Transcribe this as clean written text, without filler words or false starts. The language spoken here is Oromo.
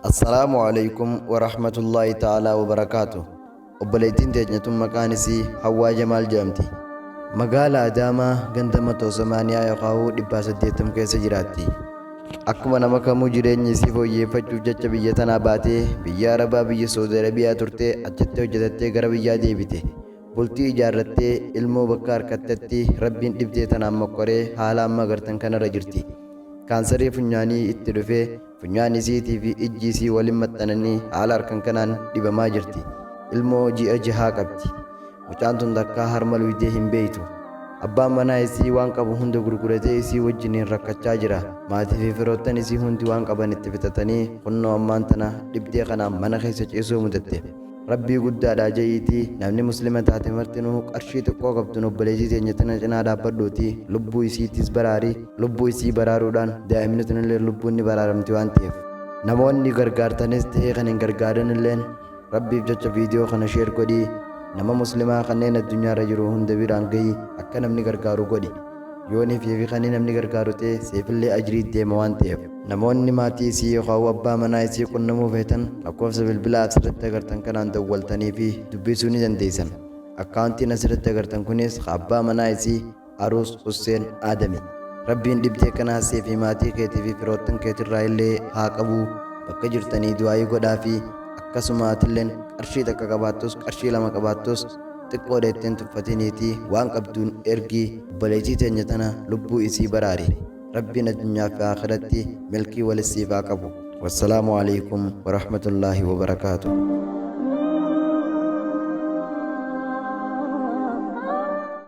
Assalaamu Aleeykum Warahmatullaahi Ta'aalaa Wabarakaatuh. Obboleettiin teenya tun maqaan isii Hawwaa Jamaal jedhamti. Magaala Adaamaa ganda Matoo Samaaniyaa yookaahuu dhibbaa saddeettam keessa jiraatti. Akkuma nama kamuu jireenya isii fooyyeeffachuuf jecha biyya tanaa baatee biyya Arabaa biyya Saudi Arabiyaa turtee achitti hojjetattee gara biyyaa deebite. Bultii ijaarrattee ilmoo bakka harkattetti Rabbiin dhibdee tanaan mokkoree haala amma agartan kanarra jirti. Kaansarii funyaanii itti dhufee Funyaan isiitii fi ijji isii walin maxxananii haala harkan kanaan dhibamaa jirti. Ilmoo ji'a jahaa qabdi. Mucaan tun takkaa harma luydee hin beeytu. Abbaan manaa isii waan qabu hunda gurguratee isii wajjiniin rakkachaa jira. Maatii fi firoottan isii hundi waan qaban itti fixatanii kunnoo ammaan tana dhibdee kanaan mana keessa ciisuu mudatte. Rabbii guddaadhaa ja'iitii namni muslima taate martinuu qarshii xiqqoo qabduun obboleettii teenya tana cinaa dhaabbadhuutii lubbuu isiitiis baraari, lubbuu isii baraaruudhaan daa'imni tunilleen lubbuun ni baraaramti waan ta'eef. Namoonni gargaartanis ta'ee kan hin gargaarinilleen Rabbiif jecha viidiyoo kana share godhii nama muslimaa kanneen addunyaarra jiru hunda biraan gahi akka namni gargaaru godhi. Yoonii fi kani namni gargaaru ta'e siifillee ajrii deema waan ta'eef. Namoonni maatii isii yookaan abbaa manaa isii qunnamuu feetan lakkoofsa bilbilaa asirratti agartan kanaan dawwaltaniifi dubbisuu ni dandeessan. Akkaawuntiin asirratti agartan kunis ka abbaa manaa isii Aruus Husseen Aadami. Rabbiin dhibdee kanaa sii fi maatii keetii fi firoottan keetirraa illee haa qabuu bakka jirtanii du'aayii godhaafii akkasuma atilleen qarshii takka qabaattus qarshii lama qabaattus xiqqoodha itti hin tuffatiniitii waan qabduun ergi obboleeytii teenya tana lubbuu isii baraari. Rabbiin addunyaa fi aakhiratti milkii wali siif haa qabu. Wassalaamu Aleeykum Warahmatullaahi Wabarakaatuh.